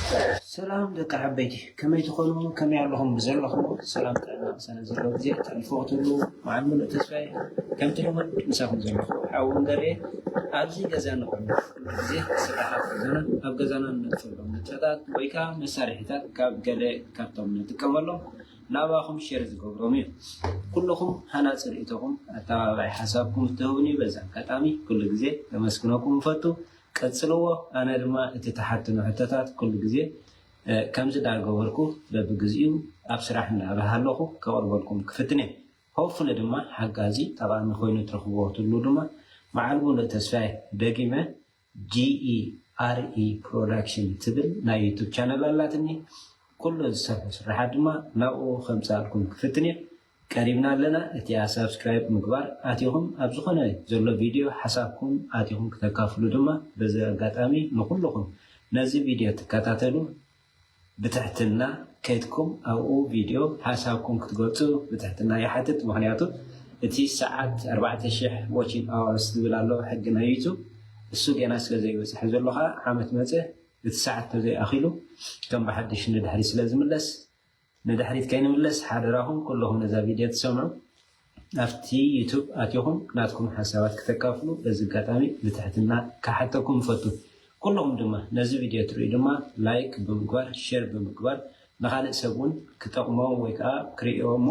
ሰላም ደቂ ዓበይቲ፣ ከመይ ትኾኑ? ከመይ ኣለኹም? ብዘለኹም ሰላም ጥዕና ሰነ ዘሎ ግዜ ተሕልፎ ክትህሉ መዓል ሙሉእ ተስፋ እየ። ከምቲ ልሙድ ምሳኹም ዘለኹ ሓው ወንገሬ። ኣብዚ ገዛ ንኾኑ ኩሉ ግዜ ስራሓት ገዛና ኣብ ገዛና እንነጥፈሎም ንጥፈታት ወይ ከዓ መሳርሒታት ካብ ገለ ካብቶም ንጥቀመሎም ናባኹም ሼር ዝገብሮም እዩ። ኩልኹም ሃናፂ ርእይቶኹም ኣተባባዒ ሓሳብኩም እትህቡኒ በዚ ኣጋጣሚ ኩሉ ግዜ ከመስግነኩም እፈቱ። ቀጽልዎ። ኣነ ድማ እቲ ትሓትኖ ሕቶታት ኩሉ ግዜ ከምዚ ዳገበርኩ በብግዚኡ ኣብ ስራሕ እንዳሃለኹ ከቕርበልኩም ክፍትን እየ። ሆፍሊ ድማ ሓጋዚ ጠቓሚ ኮይኑ ትረኽብዎ ክትብሉ ድማ መዓል ሙሉእ ተስፋ እየ። ደጊመ ጂኢአርኢ ፕሮዳክሽን ትብል ናይ ዩቱብ ቻነል ኣላትኒ። ኩሉ ዝሰርሑ ስራሓት ድማ ናብኡ ከምፅኣልኩም ክፍትን እየ። ቀሪብና ኣለና። እቲኣ ሳብስክራይብ ምግባር ኣቲኹም ኣብ ዝኾነ ዘሎ ቪድዮ ሓሳብኩም ኣቲኹም ክተካፍሉ ድማ በዚ ኣጋጣሚ ንኩልኹም ነዚ ቪድዮ ትከታተሉ ብትሕትና ከይድኩም ኣብኡ ቪድዮ ሓሳብኩም ክትገልፁ ብትሕትና ይሓትት። ምክንያቱ እቲ ሰዓት ኣርባዕተ ሽሕ ዋቺንግ ኣወርስ ዝብል ኣሎ ሕጊ ናይ ዩቱብ፣ እሱ ገና ስለ ዘይበፅሐ ዘሎ ከዓ ዓመት መፀ እቲ ሰዓት ተዘይኣኪሉ ከም ብሓድሽ ንድሕሪ ስለ ዝምለስ ንድሕሪት ከይንምለስ ሓደራኹም ኩለኹም ነዛ ቪድዮ ትሰምዑ ኣብቲ ዩቱብ ኣቲኹም ናትኩም ሓሳባት ክተካፍሉ በዚ ኣጋጣሚ ብትሕትና ክሓተኩም እፈቱ። ኩለኹም ድማ ነዚ ቪድዮ ትርእዩ ድማ ላይክ ብምግባር ሼር ብምግባር ንኻልእ ሰብ እውን ክጠቕሞ ወይ ከዓ ክርእዮ እሞ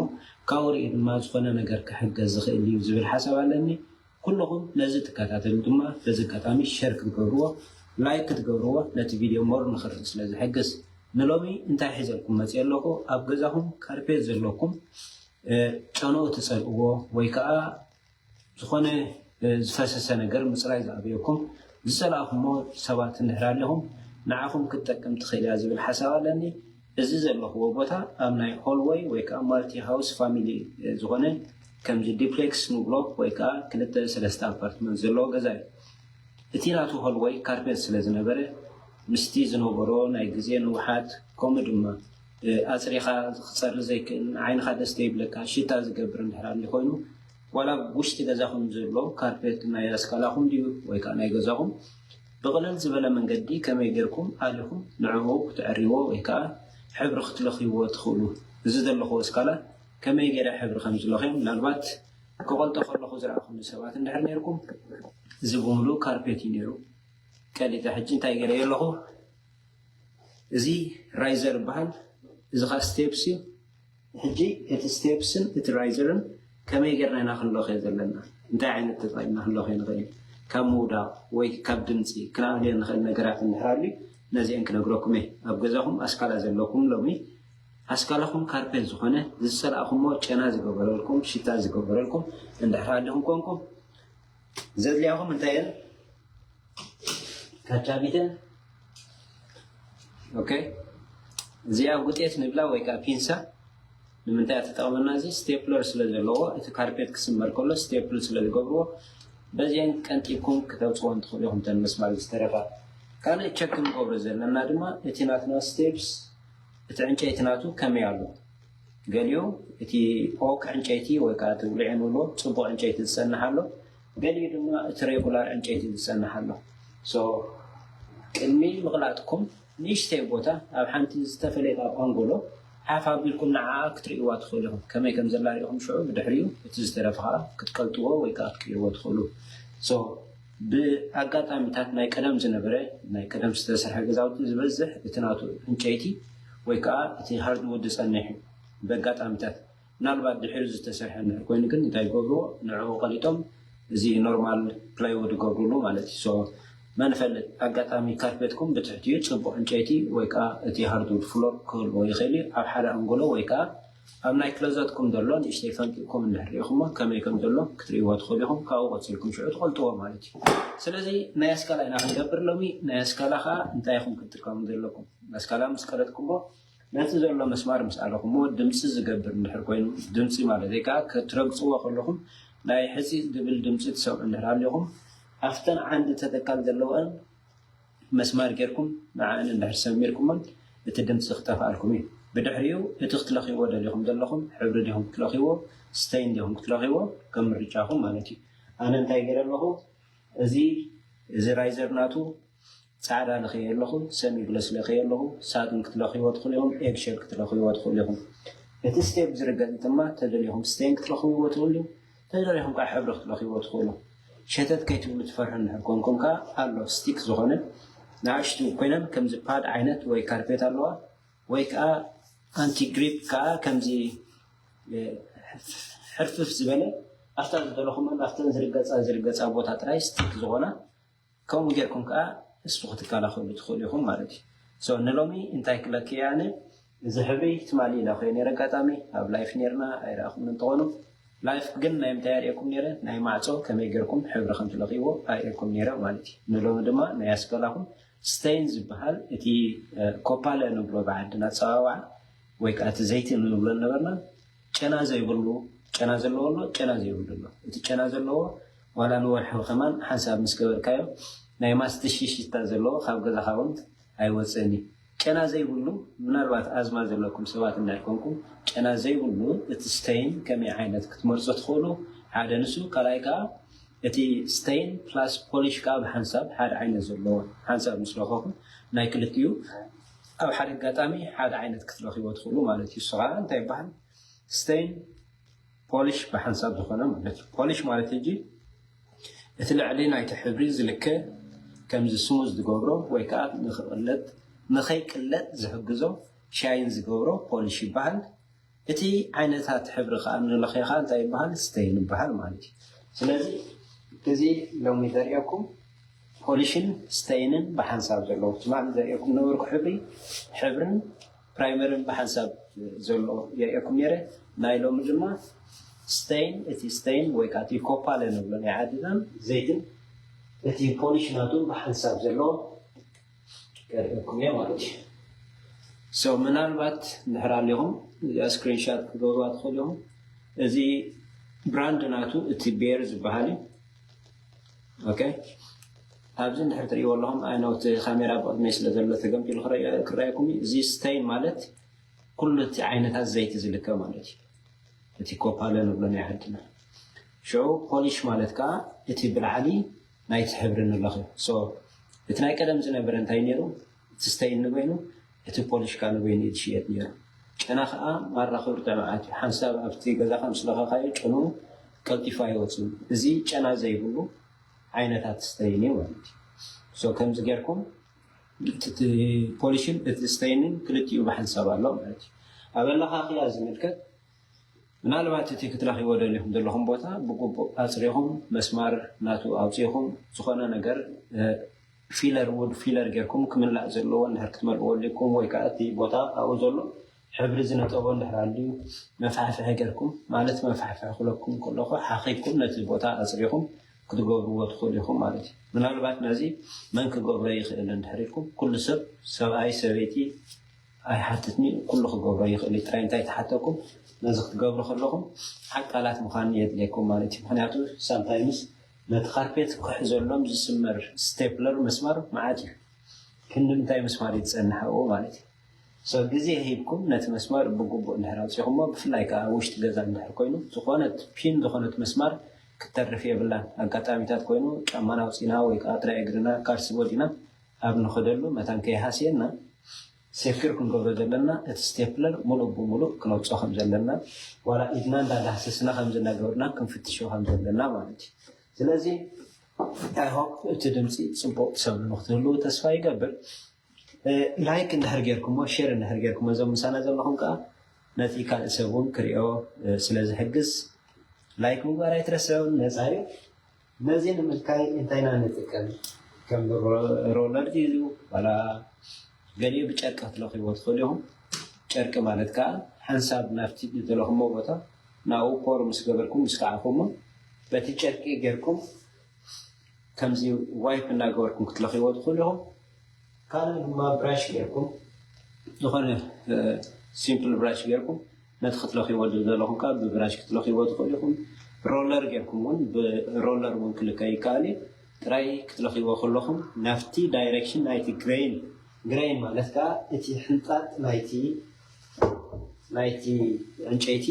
ካብኡ ርእዩ ድማ ዝኾነ ነገር ክሕገዝ ዝኽእል እዩ ዝብል ሓሳብ ኣለኒ። ኩለኹም ነዚ ትከታተሉ ድማ በዚ ኣጋጣሚ ሸር ክትገብርዎ ላይክ ክትገብርዎ ነቲ ቪድዮ ሞር ንኽርኢ ስለ ዝሕግዝ ንሎሚ እንታይ ሒዘልኩም መፅእ ኣለኹ ኣብ ገዛኹም ካርፔት ዘለኩም ጨንኡ ትፀልእዎ ወይ ከዓ ዝኾነ ዝፈሰሰ ነገር ምፅራይ ዝኣብየኩም ዝፀላእኩሞ ሰባት እንድሕር ኣለኹም ንዓኹም ክትጠቅም ትኽእል እያ ዝብል ሓሳብ ኣለኒ። እዚ ዘለኽዎ ቦታ ኣብ ናይ ሆልወይ ወይ ከዓ ማልቲ ሃውስ ፋሚሊ ዝኾነ ከምዚ ዲፕሌክስ ንብሎ ወይ ከዓ ክልተ ሰለስተ ኣፓርትመንት ዘለዎ ገዛ እዩ። እቲ ናቱ ሆልወይ ካርፔት ስለ ዝነበረ ምስቲ ዝነበሮ ናይ ግዜ ንውሓት ከምኡ ድማ ኣፅሪኻ ክፀሪ ዘይክእል ንዓይንኻ ደስ ዘይብለካ ሽታ ዝገብር እንድሕር ኣሊ ኮይኑ ዋላ ውሽጢ ገዛኹም ዘሎ ካርፔት ናይ ኣስካላኹም ድዩ ወይ ከዓ ናይ ገዛኹም ብቕልል ዝበለ መንገዲ ከመይ ጌርኩም ኣሊኹም ንዕኡ ክትዕርይዎ ወይ ከዓ ሕብሪ ክትለኽይዎ ትኽእሉ። እዚ ዘለኽዎ እስካላ ከመይ ገይረ ሕብሪ ከም ዝለኽዮ ምናልባት ክቐልጦ ከለኹ ዝረኣኹኒ ሰባት እንድሕር ነይርኩም እዚ ብምሉእ ካርፔት እዩ ነይሩ። ቀሊጠ ሕጂ እንታይ ገይረዮ ኣለኹ? እዚ ራይዘር ይበሃል። እዚ ኸዓ ስቴፕስ እዩ። ሕጂ እቲ ስቴፕስን እቲ ራይዘርን ከመይ ጌርና ኢና ክንለኽዮ ዘለና? እንታይ ዓይነት ተጠቒምና ክንለኽዮ ንኽእል? ካብ ምውዳቕ ወይ ካብ ድምፂ ክነኣልዮ ንኽእል ነገራት እንድሕር ኣልዩ ነዚአን ክነግረኩም እየ። ኣብ ገዛኹም ኣስካላ ዘለኩም ሎሚ ኣስካላኹም ካርፔት ዝኾነ ዝፀላእኹሞ ጨና ዝገበረልኩም ሽታ ዝገበረልኩም እንድሕር ኣሊኹም ኮንኩም ዘድልያኹም እንታይ እየን? ካቻቢተ ኦኬ። እዚኣ ጉጤት ንብላ ወይ ከዓ ፒንሳ ንምንታይ እያ ትጠቕመና? እዚ ስቴፕለር ስለ ዘለዎ እቲ ካርፔት ክስመር ከሎ ስቴፕል ስለ ዝገብርዎ በዚአን ቀንጢብኩም ክተውፅዎ እንትኽእሉ ኢኹም ተን መስማር ዝተረፋ። ካልእ ቸክ ንገብሮ ዘለና ድማ እቲ ናትና ስቴፕስ እቲ ዕንጨይቲ ናቱ ከመይ ኣሎ? ገሊኡ እቲ ኦክ ዕንጨይቲ ወይ ከዓ እቲ ውልዒ ንብሎ ፅቡቕ ዕንጨይቲ ዝፀንሕ ኣሎ። ገሊኡ ድማ እቲ ሬጉላር ዕንጨይቲ ዝፀንሕ ኣሎ። ሶ ቅድሚ ምቕላጥኩም ንእሽተይ ቦታ ኣብ ሓንቲ ዝተፈለየት ኣብ ኣንጎሎ ሓፍ ኣቢልኩም ንዓኣ ክትርእይዋ ትኽእሉ ኢኹም። ከመይ ከም ዘላ ሪኢኹም ሽዑ ብድሕሪኡ እቲ ዝተረፈ ከዓ ክትቀልጥዎ ወይ ከዓ ክትቅይርዎ ትኽእሉ። ሶ ብኣጋጣሚታት ናይ ቀደም ዝነበረ ናይ ቀደም ዝተሰርሐ ገዛውቲ ዝበዝሕ እቲ ናቱ ዕንጨይቲ ወይ ከዓ እቲ ሃርድውድ ዝፀንሕ እዩ። ብኣጋጣሚታት ምናልባት ድሕሪ ዝተሰርሐ እንድሕር ኮይኑ ግን እንታይ ይገብርዎ ንዕኡ ቀሊጦም እዚ ኖርማል ፕላይውድ ይገብርሉ ማለት እዩ። ሶ መን ይፈልጥ ኣጋጣሚ ካርፔትኩም ብትሕቲኡ ፅቡቕ ዕንጨይቲ ወይ ከዓ እቲ ሃርድውድ ፍሎር ክህልዎ ይኽእል እዩ። ኣብ ሓደ ኣንጎሎ ወይ ከዓ ኣብ ናይ ክሎዘትኩም ዘሎ ንእሽተይ ፈንቂቕኩም እንድሕር ሪኢኹሞ ከመይ ከም ዘሎ ክትርእይዎ ትኽእሉ ኢኹም። ካብኡ ቀፂልኩም ሽዑ ትቐልጥዎ ማለት እዩ። ስለዚ ናይ ኣስካላ ኢና ክንገብር ሎሚ። ናይ ኣስካላ ከዓ እንታይ ኢኹም ክትጥቀሙ ዘለኩም? ኣስካላ ምስ ቀለጥኩሞ ነቲ ዘሎ መስማር ምስ ኣለኹሞ ድምፂ ዝገብር እንድሕር ኮይኑ ድምፂ ማለት ወይ ከዓ ክትረግፅዎ ከለኹም ናይ ሕፂፅ ዝብል ድምፂ ትሰምዑ እንድሕር ኣሊኹም ኣብተን ዓንዲ ተተካል ዘለወን መስማር ጌርኩም ንዓን እንድሕር ሰሚርኩሞን እቲ ድምፂ ክጠፍኣልኩም እዩ። ብድሕሪኡ እቲ ክትለኽይዎ ደሊኹም ዘለኹም ሕብሪ ዲኹም ክትለኽይዎ ስቴይን ዲኹም ክትለኽይዎ ከም ምርጫኹም ማለት እዩ። ኣነ እንታይ ገይረ ኣለኹ እዚ እዚ ራይዘር ናቱ ፃዕዳ ልኽየ ኣለኹ፣ ሰሚ ግሎስ ልኽየ ኣለኹ። ሳጥን ክትለኽይዎ ትኽእሉ ኢኹም፣ ኤግሸል ክትለኽይዎ ትኽእሉ ኢኹም። እቲ ስቴፕ ዝርገጽ ድማ ተደሊኹም ስቴን ክትለኽይዎ ትኽእሉ፣ ተደሊኹም ከዓ ሕብሪ ክትለኽይዎ ትኽእሉ። ሸተት ከይትብሉ ትፈርሑ እንድሕር ኮንኩም ከዓ ኣሎ ስቲክ ዝኾነ ንኣሽቱ ኮይነን ከምዚ ፓድ ዓይነት ወይ ካርፔት ኣለዋ ወይ ከዓ ኣንቲ ግሪፕ ከዓ ከምዚ ሕርፍፍ ዝበለ ኣብታ ዝደለኹም ኣብተን ዝርገፃ ዝርገፃ ቦታ ጥራይ ስቲክ ዝኾና ከምኡ ጌርኩም ከዓ ንሱ ክትከላኸሉ ትኽእሉ ኢኹም ማለት እዩ። ንሎሚ እንታይ ክለክየ ኣነ እዚ ሕብሪ ትማሊ ኢላ ኮይኑ ነረ ኣጋጣሚ ኣብ ላይፍ ነርና ኣይረኣኹም እንትኾኑ ላይፍ ግን ናይ ምንታይ ኣርእኩም ነረ ናይ ማዕፆ ከመይ ጌርኩም ሕብሪ ከም ትለኽይዎ ኣርእኩም ነረ ማለት እዩ። ንሎሚ ድማ ናይ ኣስከላኹም ስቴይን ዝበሃል እቲ ኮፓለ ንብሎ ብዓድና ኣፀዋዋዓ ወይ ከዓ እቲ ዘይቲ ንብሎ ነበርና። ጨና ዘይብሉ ጨና ዘለዎ ኣሎ፣ ጨና ዘይብሉ ኣሎ። እቲ ጨና ዘለዎ ዋላ ንወርሒ ከማን ሓንሳብ ምስ ገበርካዮ ናይ ማስቲሽ ሽታ ዘለዎ ካብ ገዛኻ እውን ኣይወፅእን እዩ። ጨና ዘይብሉ ምናልባት ኣዝማ ዘለኩም ሰባት እንዳልኮንኩም ጨና ዘይብሉ እቲ ስተይን ከመይ ዓይነት ክትመርፁ ትኽእሉ። ሓደ ንሱ ካልኣይ ከዓ እቲ ስተይን ፕላስ ፖሊሽ ከዓ ብሓንሳብ ሓደ ዓይነት ዘለዎ ሓንሳብ ምስ ለኸኹም ናይ ክልቲኡ ኣብ ሓደ ኣጋጣሚ ሓደ ዓይነት ክትረኽቦ ትኽእሉ ማለት እዩ። እሱ ከዓ እንታይ ይበሃል? ስቴይን ፖሊሽ ብሓንሳብ ዝኾነ ማለት እዩ። ፖሊሽ ማለት ሕጂ እቲ ልዕሊ ናይቲ ሕብሪ ዝልከ ከምዚ ስሙዝ ዝገብሮ ወይ ከዓ ንክቕለጥ ንኸይቅለጥ ዝሕግዞ ሻይን ዝገብሮ ፖሊሽ ይበሃል። እቲ ዓይነታት ሕብሪ ከዓ ንለኸኻ እንታይ ይበሃል? ስቴይን ይበሃል ማለት እዩ። ስለዚ እዚ ሎሚ ዘርእየኩም ፖሊሽን ስቴይንን ብሓንሳብ ዘለዉ ትማሊ ዘርእየኩም ነበርኩ ሕብሪ ሕብርን ፕራይመርን ብሓንሳብ ዘሎ የርእየኩም ነይረ። ናይ ሎሚ ድማ ስቴይን እቲ ስቴይን ወይ ከዓ እቲ ኮፓለ ንብሎ ናይ ዓድናን ዘይትን እቲ ፖሊሽ ናቱ ብሓንሳብ ዘለዎ ከርእየኩም እየ ማለት እዩ። ምናልባት እንድሕር ኣሊኹም እዚኣ ስክሪንሻት ክትገብርዋ ትኽእሉ ኢኹም። እዚ ብራንድ ናቱ እቲ ቤር ዝበሃል እዩ። ኦኬ፣ ኣብዚ እንድሕር ትርእይዎ ኣለኹም ኣይነውቲ ካሜራ ብቕድመይ ስለ ዘሎ ተገምጢሉ ክረኣየኩም እዩ። እዚ ስቴይን ማለት ኩሉ እቲ ዓይነታት ዘይቲ ዝልከ ማለት እዩ። እቲ ኮፓለ ንብሎ ናይ ዓድና ሽዑ ፖሊሽ ማለት ከዓ እቲ ብላዕሊ ናይቲ ሕብሪ ንለኽዮ። እቲ ናይ ቀደም ዝነበረ እንታይ ነይሩ? እቲ ስተይን ንበይኑ እቲ ፖሊሽ ከዓ ንበይኑ እዩ ዝሽየጥ ነይሩ። ጨና ከዓ ማራ ክብርተ መዓት እዩ። ሓንሳብ ኣብቲ ገዛኻ ምስ ለኸኻዮ ጨንኡ ቀልጢፉ ኣይወፅን። እዚ ጨና ዘይብሉ ዓይነታት ስተይን እዩ ማለት እዩ። ከምዚ ጌርኩም እቲ ፖሊሽን እቲ ስተይንን ክልቲኡ ብሓንሳብ ኣሎ ማለት እዩ። ኣብ ኣለኻኽያ ዝምልከት ምናልባት እቲ ክትለኽይዎ ደሊኹም ዘለኹም ቦታ ብግቡእ ኣፅሪኹም መስማር ናቱ ኣውፂኹም ዝኾነ ነገር ፊለር ውድ ፊለር ጌርኩም ክምላእ ዘለዎ እንድሕር ክትመልእዎ ኣሊኩም ወይ ከዓ እቲ ቦታ ኣብኡ ዘሎ ሕብሪ ዝነጠቦ እንድሕር ኣልዩ መፋሕፍሒ ጌርኩም ማለት መፋሕፍሒ ክለኩም ከለኹ ሓኺኩም ነቲ ቦታ ኣፅሪኹም ክትገብርዎ ትኽእሉ ኢኹም ማለት እዩ። ምናልባት ነዚ መን ክገብሮ ይኽእል እንድሕር ኢልኩም ኩሉ ሰብ ሰብኣይ ሰበይቲ ኣይሓትትኒ ኩሉ ክገብሮ ይኽእል እዩ። ጥራይ እንታይ ተሓተኩም ነዚ ክትገብሩ ከለኹም ሓቃላት ምዃን የድልየኩም ማለት እዩ። ምክንያቱ ሳምታይምስ ነቲ ካርፔት ክሕዘሎም ዝስመር ስቴፕለር መስማር መዓት እዩ። ክንዲ ምንታይ መስማር እዩ ዝፀንሕ ኣብኡ ማለት እዩ። ግዜ ሂብኩም ነቲ መስማር ብግቡእ እንድሕር ኣውፂኹሞ ብፍላይ ከዓ ኣብ ውሽጢ ገዛ እንድሕር ኮይኑ ዝኾነት ፒን ዝኾነት መስማር ክትተርፍ የብላን። ኣጋጣሚታት ኮይኑ ጫማና ኣውፂና ወይ ከዓ ጥራይ እግርና ካልሲ ወዲና ኣብ ንኸደሉ መታን ከይሃስየና ሴኪር ክንገብሮ ዘለና እቲ ስቴፕለር ሙሉእ ብሙሉእ ክነውፅኦ ከም ዘለና ዋላ ኢድና እንዳዳህሰስና ከም ዝነገብርና ክንፍትሾ ከም ዘለና ማለት እዩ። ስለዚ ኣይሆፕ እቲ ድምፂ ፅቡቅ ትሰምዑ ክትህሉ ተስፋ ይገብር። ላይክ እንድሕር ጌርኩሞ ሼር እንድሕር ጌርኩሞ እዞም ምሳና ዘለኹም ከዓ ነቲ ካልእ ሰብ እውን ክሪኦ ስለ ዝሕግዝ ላይክ ምግባር ኣይትረስዑ። ነፃ እዩ። ነዚ ንምልካይ እንታይና ንጥቀም? ከም ሮለር ድዩ ዋላ ገሊኡ ብጨርቂ ክትለኽይዎ ትኽእሉ ኢኹም። ጨርቂ ማለት ከዓ ሓንሳብ ናብቲ ዝደለኹሞ ቦታ ናብኡ ፖር ምስ ገበርኩም ምስ ከዓኹሞ በቲ ጨርቂ ጌርኩም ከምዚ ዋይፕ እናገበርኩም ክትለኽይዎ ትኽእሉ ኢኹም። ካልእ ድማ ብራሽ ጌርኩም ዝኾነ ሲምፕል ብራሽ ጌርኩም ነቲ ክትለኽይዎ ዝደለኹም ከዓ ብብራሽ ክትለኽይዎ ትኽእሉ ኢኹም። ሮለር ጌርኩም እውን ብሮለር እውን ክልከ ይከኣል እዩ። ጥራይ ክትለኽይዎ ከለኹም ናብቲ ዳይሬክሽን ናይቲ ግሬን ግሬን ማለት ከዓ እቲ ሕንጣጥ ናይቲ ናይቲ ዕንጨይቲ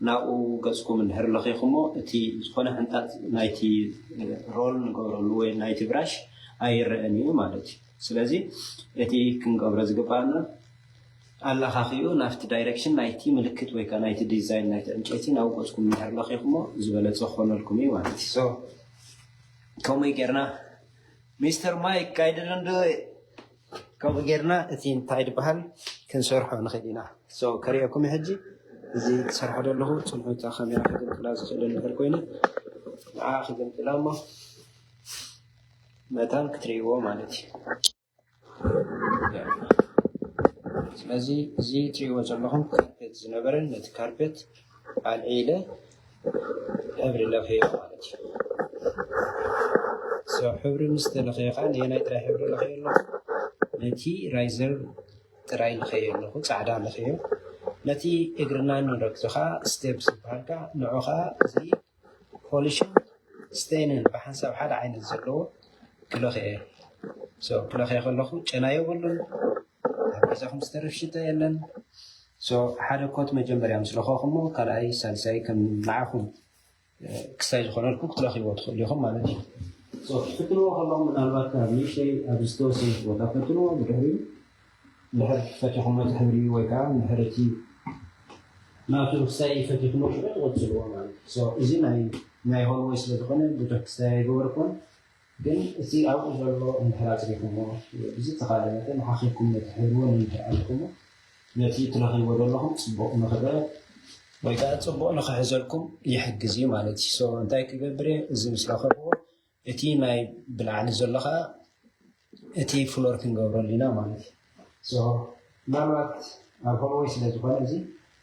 ናብኡ ገፅኩም እንድሕር ለኺኹሞ እቲ ዝኾነ ሕንጣጥ ናይቲ ሮል ንገብረሉ ወይ ናይቲ ብራሽ ኣይረአን እዩ ማለት እዩ። ስለዚ እቲ ክንገብሮ ዝግባኣና ኣለኻኺኡ ናብቲ ዳይረክሽን ናይቲ ምልክት ወይ ከዓ ናይቲ ዲዛይን ናይቲ ዕንጨይቲ ናብ ገፅኩም እንድሕር ለኺኹሞ ዝበለፀ ክኾነልኩም እዩ ማለት እዩ። ከምኡ ጌርና ሚስተር ማይክ ካይድልን ዶ ከምኡ ጌርና እቲ እንታይ ዝበሃል ክንሰርሖ ንኽእል ኢና። ከሪኦኩም ሕጂ እዚ ክሰርሖ ዘለኹ ፅንሑ እታ ካሜራ ክግምጥላ ዝኽእል እንድሕር ኮይኑ ንዓ ክግምጥላ እሞ መታን ክትርእይዎ ማለት እዩ። ስለዚ እዚ ትርእይዎ ዘለኹም ካርፔት ዝነበረ ነቲ ካርፔት ኣልዒለ ሕብሪ ለኸዮ ማለት እዩ። ሕብሪ ምስ ተለኸዮ ከዓ ነየናይ ጥራይ ሕብሪ ለኸዮ ኣለኹ? ነቲ ራይዘር ጥራይ ለኸዮ ኣለኹ፣ ፃዕዳ ለኸዮ። ነቲ እግርና ንረግዞ ከዓ ስቴፕ ዝበሃል ከዓ ንዑ ከዓ እዚ ፖሊሽን ስቴንን ብሓንሳብ ሓደ ዓይነት ዘለዎ ክለኽየ ክለኽየ ከለኹ ጨና የብሉን። ኣብ ገዛኹም ዝተርፍ ሽታ የለን። ሓደ ኮት መጀመርያ ምስ ለኸኹሞ ካልኣይ ሳልሳይ ከም ንዓኹም ክሳይ ዝኾነልኩም ክትለኽይዎ ትኽእሉ ኢኹም ማለት እዩ። ክትፍትንዎ ከለኹም ምናልባት ኣብ ንእሽተይ ኣብ ዝተወሰነ ቦታ ፈትንዎ ብድሕሪኡ እንድሕር ፈቲኹም ነቲ ሕብሪ ወይ ከዓ እንድሕር እቲ ናቱ ክሳይ ፈቲኹሞ ሽዑ ትቕፅልዎ ማለት እዩ። እዚ ናይ ናይ ሆልወይ ስለ ዝኾነ ብዙሕ ክሳይ ኣይገበርኩን፣ ግን እቲ ኣብኡ ዘሎ እንድሕር ኣፅሪኹሞ ብዝተኻለ መጠን ሓኺኩም ነቲ ሕብርዎ እንድሕር ኣልኩሞ ነቲ ትለኽይዎ ዘለኹም ፅቡቕ ንኽረአ ወይ ከዓ ፅቡቕ ንኽሕዘልኩም ይሕግዝ እዩ ማለት እዩ። እንታይ ክገብር እየ? እዚ ምስ ለኸብዎ እቲ ናይ ብላዕሊ ዘሎ ከዓ እቲ ፍሎር ክንገብረሉ ኢና ማለት እዩ። ምናልባት ኣብ ሆልወይ ስለ ዝኾነ እዚ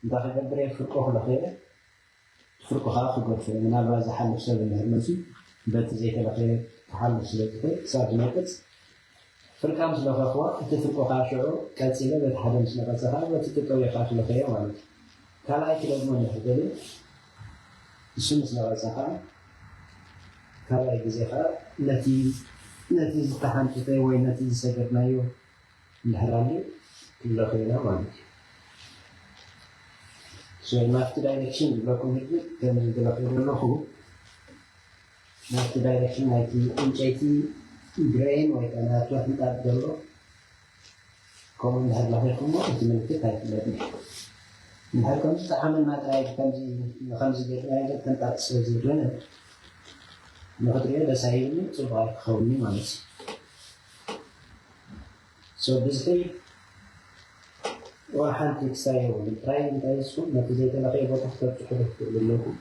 እንታይ ክገብር እየ? ፍርቆ ክለኽየ ፍርቁ ከዓ ክገድፎ እየ። ምናልባት ዝሓልፍ ሰብ እንድሕር መፅዩ በቲ ዘይተለኽየ ክሓልፍ ስለ ዝኽእል ክሳብ ዝነቅፅ ፍርቃ ምስ ለኸኽዋ እቲ ፍርቆ ከዓ ሽዑ ቀፂለ በቲ ሓደ ምስ ነቐፀ ከዓ በቲ ጠጠው ኢልካ ክለኽዮ ማለት እዩ። ካልኣይ ክደግሞ እንድሕር ደልየ እሱ ምስ ነቐፀ ከዓ ካልኣይ ግዜ ከዓ ነቲ ነቲ ዝተሓንፅጠ ወይ ነቲ ዝሰገድናዮ እንድሕር ኣልዩ ክንለኽዮ ኢና ማለት እዩ። ናብቲ ዳይሬክሽን ዝብለኩም ህጂ ከም ዝለኽዮ ዘለኹ ናብቲ ዳይሬክሽን ናይቲ ዕንጨይቲ ግሬን ወይ ከዓ ናቱ ሕንጣጥ ዘሎ ከምኡ እንድሕር ለኺኹሞ እቲ ምልክት ኣይፍለጥን እዩ። እንድሕር ከምዚ ጠዓመና ጥራይ ከምዚ ጌርና ነገር ተንጣጥ ስለ ዝብለነ ንኽትሪኦ ደስ ኣይብልኒ፣ ፅቡቕ ኣይክኸውንኒ ማለት እዩ። ብዝሒ ወላ ሓንቲ ክሳይ የብሉን። ጥራይ እንታይ ንስኹም ነቲ ዘይተለኸየ ቦታ ክተብፅሑ ዶ ትኽእሉ ኣለኩም?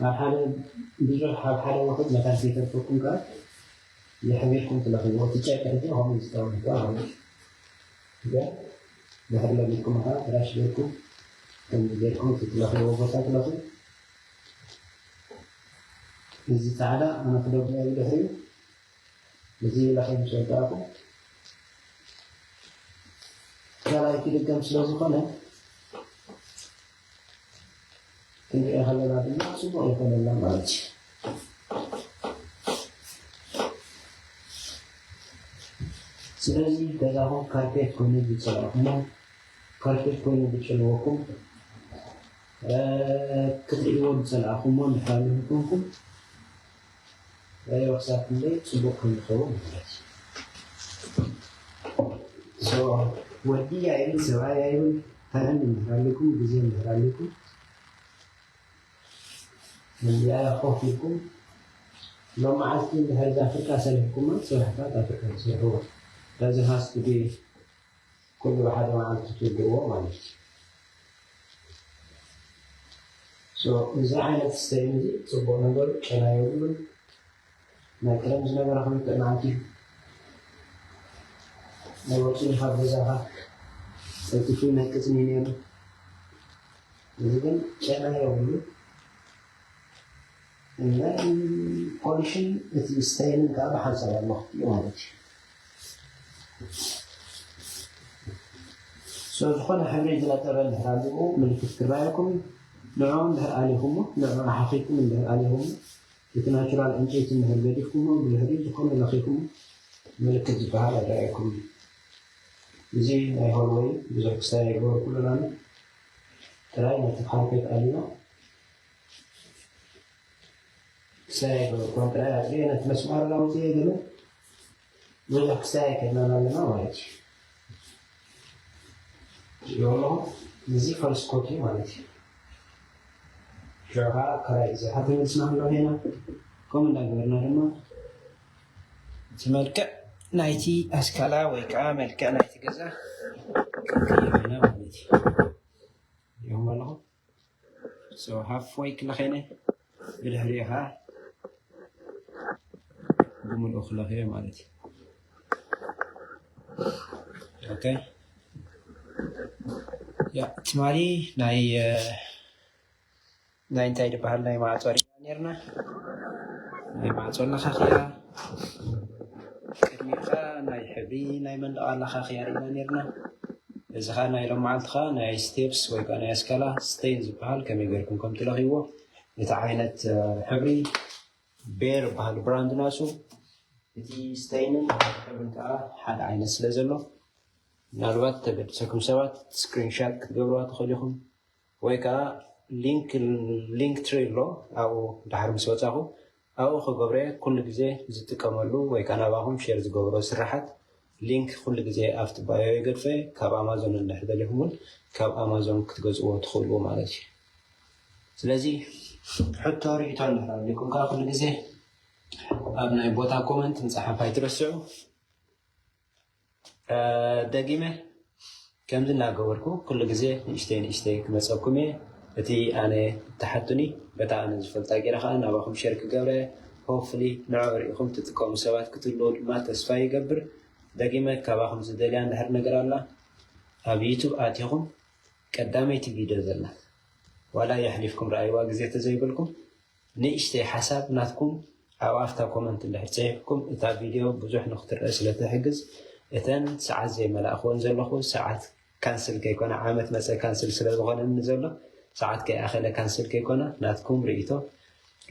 ኣብ ሓደ ብዙሕ ኣብ ሓደ ውሑድ መታን ከይተርፈኩም ከኣ የሕቢርኩም ትለኽይዎ። እቲ ጨርቂ ሕጂ ከምኡ እዩ ዝጠውር እኮ ማለት እዩ። ግን ድሕሪ ለሚድኩም ከኣ ፍራሽ ጌርኩም ከምዚ ጌርኩም እቲ ትለኽይዎ ቦታ ትለኽዩ። እዚ ጻዕዳ ኣነ ክደግሞ እየ ብድሕሪኡ። እዚ ኢለ ከም ዝወዳእኩ ካልኣይ ክድገም ስለ ዝኾነ ክንሪኦ ከለና ድማ ጽቡቕ ይኾነልና ማለት እዩ። ስለዚ ገዛኹም ካርፔት ኮይኑ ዝጸላእኹሞ ካርፔት ኮይኑ ዝጨነወኩም ክትርእይዎ ዝጸላእኹሞ እንድሕር ኣለኹም ናይ ወቅሳት ክንደይ ጽቡቅ ከም ዝኸውን ማለት እዩ። ወዲ ኣይብል ሰብኣይ ኣይብል ታይም እንድሕር ኣሊኩም ግዜ እንድሕር ኣሊኩም እንዲያ ኮፍ ኢልኩም ሎም መዓልቲ እንድሕር እዛ ፍርቃ ሰሪሕኩማ ስራሕታት ኣፍርቃ ትሰርሕዎ እዚ ሃስቱ ኩሉ ብሓደ መዓልቲ ትውድእዎ ማለት እዩ። እዚ ዓይነት ስተይን እዚ ፅቡቕ ነገሩ ጨና የብሉን። ናይ ቀደም ዝነበረ ክልተ መዓልቲ ናይ ወፂኡ ካብ ገዛኻ ቀልጢፉ ይነቅፅኒ ነይሩ። እዚ ግን ጨና የብሉ። ፖሊሽን እቲ ስተይንን ከዓ ብሓንሳብ ኣለኹ ማለት እዩ። ስለዝኾነ ሕብሪ ዝነጠበ እንድሕር ኣልዎ ምልክት ክረኣየኩም እዩ። ንዕኡ እንድሕር ኣሊኹሞ ንዕኡ ኣሓኺኩም እንድሕር ኣሊኹሞ እቲ ናቹራል ዕንጨይቲ እንድሕር ገዲፍኩሞ ብድሕሪ ዝኾነ ለኺኹሞ ምልክት ዝበሃል ኣይረኣየኩም እዩ። እዚ ናይ ሆልወይ ብዙሕ ክሳይ ኣይገበርኩሉን ኣነ ጥራይ ነቲ ካርፔት ኣሊና ክሳይ ኣይገበርኩን ጥራይ ኣጥሪየ ነቲ መስማር ኣውፅኤ ገለ ብዙሕ ክሳይ ኣይከድናን ኣለና ማለት እዩ። ይኸውሎ፣ እዚ ፈርስት ኮፒ ማለት እዩ። ሽዑ ከዓ ካልኣይ እዚ ሓተመልስና ክንረኽብ ኢና። ከምኡ እንዳገበርና ድማ እቲ መልክዕ ናይቲ ኣስካላ ወይ ከዓ መልክዕ ናይቲ ገዛ ክንቅይር ኢና ማለት እዩ። ይኹም ኣለኹም። So ሃፍወይ ክለኸነ ብድሕሪኡ ከዓ ብምልኡ ክለኸዮ ማለት እዩ። ኦኬ። ያ ትማሊ ናይ ናይ እንታይ ዝበሃል ናይ ማዕጾ ሪና ነርና። ናይ ማዕጾ ኣለኻኽያ ቅድሚኡ ከዓ ናይ ሕብሪ ናይ መንደቕ ኣለኻኽያ ሪና ነርና። እዚ ከዓ ናይ ሎም መዓልቲ ከዓ ናይ ስቴፕስ ወይ ከዓ ናይ ኣስካላ ስቴን ዝበሃል ከመይ ገርኩም ከም ትለኽይዎ፣ እቲ ዓይነት ሕብሪ ቤር በሃል ብራንድ ናሱ፣ እቲ ስቴይንን ሕብርን ከዓ ሓደ ዓይነት ስለ ዘሎ ምናልባት ተገድሰኩም ሰባት ስክሪንሻት ክትገብርዋ ትኽእሉ ኢኹም። ወይ ከዓ ሊንክ ሊንክ ትሪ ኣሎ፣ ኣብኡ ድሓር ምስ ወፃኹ ኣብኡ ክገብረ ኩሉ ግዜ ዝጥቀመሉ ወይ ከዓ ናባኹም ሸር ዝገብሮ ስራሓት ሊንክ ኩሉ ግዜ ኣብቲ ባዮ ይገድፈ። ካብ ኣማዞን እንድሕር ደሊኹም እውን ካብ ኣማዞን ክትገዝእዎ ትኽእልዎ ማለት እዩ። ስለዚ ሕቶ ርእቶ እንድሕር ኣሊኩም ከዓ ኩሉ ግዜ ኣብ ናይ ቦታ ኮመንት ምፅሓፍ ኣይትረስዑ። ደጊመ ከምዚ እናገበርኩ ኩሉ ግዜ ንእሽተይ ንእሽተይ ክመፀኩም እየ። እቲ ኣነ እትሓቱኒ በታ ኣነ ዝፈልጣ ገይረ ከዓ ናባኹም ሸር ክገብረ። ሆፍሊ ንዕኡ ርኢኹም ትጥቀሙ ሰባት ክትህልዎ ድማ ተስፋ ይገብር። ደጊመ ካባኹም ዝደልያ እንድሕር ነገር ኣላ ኣብ ዩቱብ ኣቲኹም ቀዳመይቲ ቪድዮ ዘላ ዋላ የሕሊፍኩም ረኣይዋ ግዜ ተዘይብልኩም ንእሽተይ ሓሳብ ናትኩም ኣብ ኣፍታ ኮመንት እንድሕር ፅሒፍኩም እታ ቪድዮ ብዙሕ ንክትረአ ስለትሕግዝ እተን ሰዓት ዘይመላእክወን ዘለኹ ሰዓት ካንስል ከይኮነ ዓመት መፀ ካንስል ስለዝኾነኒ ዘሎ ሰዓት ከይኣኸለ ካንስል ከይኮነ ናትኩም ርእቶ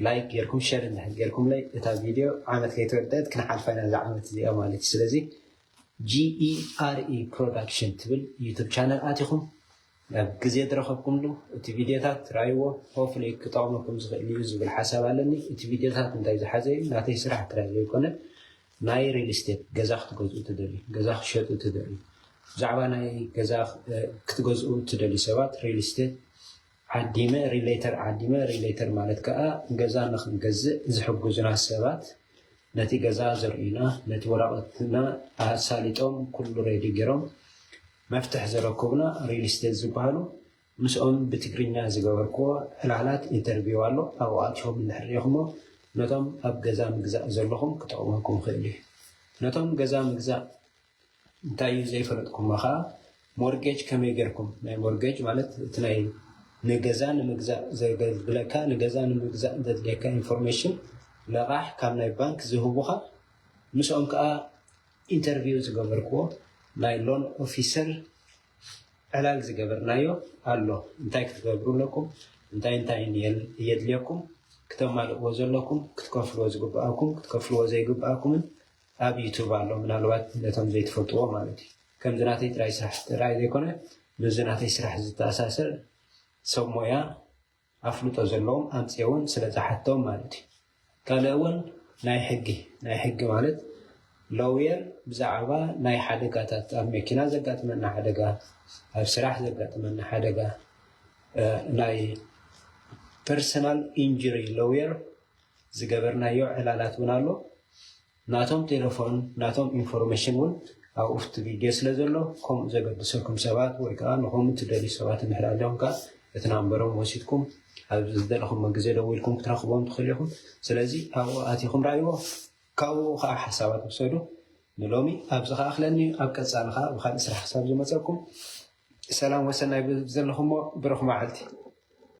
ላይክ ጌርኩም ሸር እንድሕር ጌርኩምለይ እታ ቪድዮ ዓመት ከይተወደአት ክንሓልፋ ኢና እዛ ዓመት እዚኣ ማለት እዩ። ስለዚ ጂኢአርኢ ፕሮዳክሽን ትብል ዩቱብ ቻነል ኣቲኹም ናብ ግዜ ዝረኸብኩምሉ እቲ ቪድዮታት ራይዎ ሆፍሊ ክጠቕመኩም ዝኽእል እዩ ዝብል ሓሳብ ኣለኒ። እቲ ቪድዮታት እንታይ ዝሓዘ እዩ ናተይ ስራሕ ጥራይ ዘይኮነ ናይ ሪል ስቴት ገዛ ክትገዝኡ ትደልዩ ገዛ ክሸጡ ትደልዩ ብዛዕባ ናይ ገዛ ክትገዝኡ ትደልዩ ሰባት ሪል ስቴት ዓዲመ ሪሌተር ዓዲመ ሪሌተር ማለት ከዓ ገዛ ንክንገዝእ ዝሕግዙና ሰባት ነቲ ገዛ ዘርእዩና ነቲ ወረቐትና ኣሳሊጦም ኩሉ ሬዲ ገይሮም መፍትሕ ዘረከቡና ሪል ስቴት ዝበሃሉ ምስኦም ብትግርኛ ዝገበርክዎ ዕላላት ኢንተርቪው ኣሎ ኣብኡ ኣቲኹም እንድሕር ሪኢኹሞ ነቶም ኣብ ገዛ ምግዛእ ዘለኹም ክጠቕመኩም ይኽእል እዩ። ነቶም ገዛ ምግዛእ እንታይ እዩ ዘይፈለጥኩሞ ከዓ ሞርጌጅ ከመይ ገርኩም ናይ ሞርጌጅ ማለት እቲ ናይ ንገዛ ንምግዛእ ዘገልግለካ ንገዛ ንምግዛእ ዘድልየካ ኢንፎርሜሽን ለቓሕ ካብ ናይ ባንክ ዝህቡኻ ምስኦም ከዓ ኢንተርቪው ዝገበርክዎ ናይ ሎን ኦፊሰር ዕላል ዝገበርናዮ ኣሎ እንታይ ክትገብሩ ኣለኩም እንታይ እንታይ የድልየኩም ክተማልእዎ ዘለኩም ክትከፍልዎ ዝግብኣኩም ክትከፍልዎ ዘይግብኣኩምን ኣብ ዩቱብ ኣሎ ምናልባት ነቶም ዘይትፈልጥዎ ማለት እዩ። ከምዚ ናተይ ጥራይ ስራሕ ጥራይ ዘይኮነ ምስዚ ናተይ ስራሕ ዝተኣሳሰር ሰብ ሞያ ኣፍልጦ ዘለዎም ኣምፅኦውን ስለ ዝሓቶም ማለት እዩ። ካልእ እውን ናይ ሕጊ ናይ ሕጊ ማለት ሎውየር ብዛዕባ ናይ ሓደጋታት ኣብ መኪና ዘጋጥመና ሓደጋ ኣብ ስራሕ ዘጋጥመና ሓደጋ ናይ ፐርሰናል ኢንጁሪ ሎውየር ዝገበርናዮ ዕላላት እውን ኣሎ። ናቶም ቴሌፎን ናቶም ኢንፎርሜሽን እውን ኣብኡ ፍቲ ቪድዮ ስለ ዘሎ ከምኡ ዘገድሰኩም ሰባት ወይ ከዓ ንኸምኡ ትደልዩ ሰባት እንድሕር ኣለኹም ከዓ እቲ ናምበሮም ወሲድኩም ኣብ ዝደለኹም ግዜ ደዊልኩም ክትረኽቦም ትኽእሉ ኢኹም። ስለዚ ኣብኡ ኣቲኹም ረኣይዎ ካብኡ ከዓ ሓሳባት ውሰዱ። ንሎሚ ኣብዚ ከዓ ክለኒ ኣብ ቀፃሊ ከዓ ብካልእ ስራሕ ክሳብ ዝመፀኩም ሰላም ወሰናይ ዘለኹሞ ብሩኽ መዓልቲ።